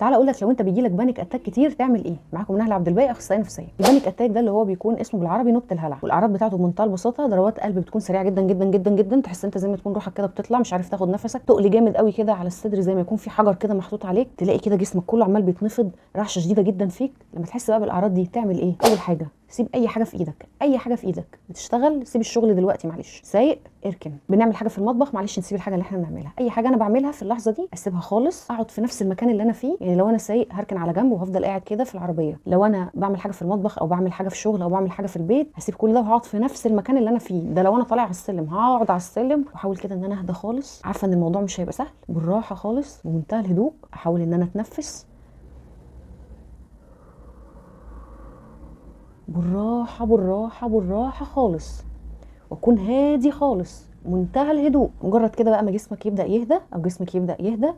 تعال اقول لك لو انت بيجي لك panic attack كتير تعمل ايه. معاكم نهله عبد الباقي، اخصائية نفسية. ال panic attack ده اللي هو بيكون اسمه بالعربي نوبه الهلع، والاعراض بتاعته بمنتهى البساطة ضربات قلب بتكون سريعة جدا جدا جدا جدا، تحس انت زي ما تكون روحك كده بتطلع، مش عارف تاخد نفسك، تقل جامد قوي كده على الصدر زي ما يكون في حجر كده محطوط عليك، تلاقي كده جسمك كله عمال بيتنفض، رعشه شديدة جدا فيك. لما تحس بقى بالاعراض دي تعمل ايه؟ اول حاجة سيب اي حاجة في ايدك، اي حاجة في ايدك بتشتغل سيب الشغل دلوقتي، معلش سايق اركن، بنعمل حاجة في المطبخ معلش نسيب الحاجة اللي احنا بنعملها، اي حاجة انا بعملها في اللحظة دي اسيبها خالص، اقعد في نفس المكان اللي انا فيه. يعني لو انا سايق هركن على جنب وهفضل قاعد كده في العربية، لو انا بعمل حاجة في المطبخ او بعمل حاجة في شغل او بعمل حاجة في البيت هسيب كل ده وهقعد في نفس المكان اللي انا فيه ده. لو انا طالع على السلم هقعد على السلم واحاول كده ان انا اهدى خالص، عارفه ان الموضوع مش هيبقى سهل، بالراحة خالص بمنتهى الهدوء احاول ان انا اتنفس بالراحة بالراحة بالراحة خالص، واكون هادي خالص منتهى الهدوء. مجرد كده بقى ما جسمك يبدا يهدى او جسمك يبدا يهدى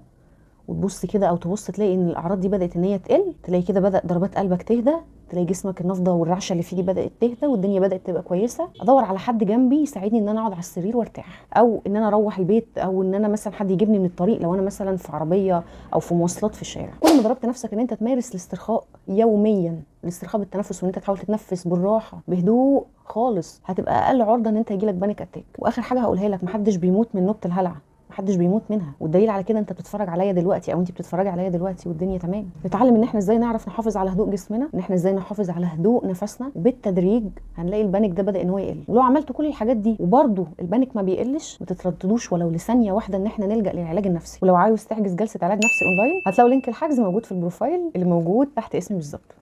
وتبص كده او تبص تلاقي ان الاعراض دي بدات ان هي تقل، تلاقي كده بدا ضربات قلبك تهدى، تلاقي جسمك النفضه والرعشه اللي فيه دي بدات تهدى والدنيا بدات تبقى كويسة. ادور على حد جنبي يساعدني ان انا اقعد على السرير وارتاح، او ان انا اروح البيت، او ان انا مثلا حد يجيبني من الطريق لو انا مثلا في عربية او في مواصلات في الشارع. كل ما ضربت نفسك ان انت تمارس الاسترخاء يوميا، الاسترخاء بالتنفس وان انت تحاول تتنفس بالراحة بهدوء خالص، هتبقى اقل عرضه ان انت يجيلك panic attack. واخر حاجة هقولها لك، محدش بيموت من نوبه الهلع، محدش بيموت منها، والدليل على كده انت بتتفرج عليا دلوقتي او انت بتتفرجي عليا دلوقتي والدنيا تمام. نتعلم ان احنا ازاي نعرف نحافظ على هدوء جسمنا، ان احنا ازاي نحافظ على هدوء نفسنا، وبالتدريج هنلاقي ال panic ده بدا ان هو يقل. ولو عملت كل الحاجات دي وبرده ال panic ما بيقلش، ما تترددوش ولو لثانيه واحدة ان احنا نلجا للعلاج النفسي. ولو عاوز تحجز جلسه علاج نفسي اونلاين هتلاقوا link الحجز موجود في ال profile اللي موجود تحت اسمي بالظبط.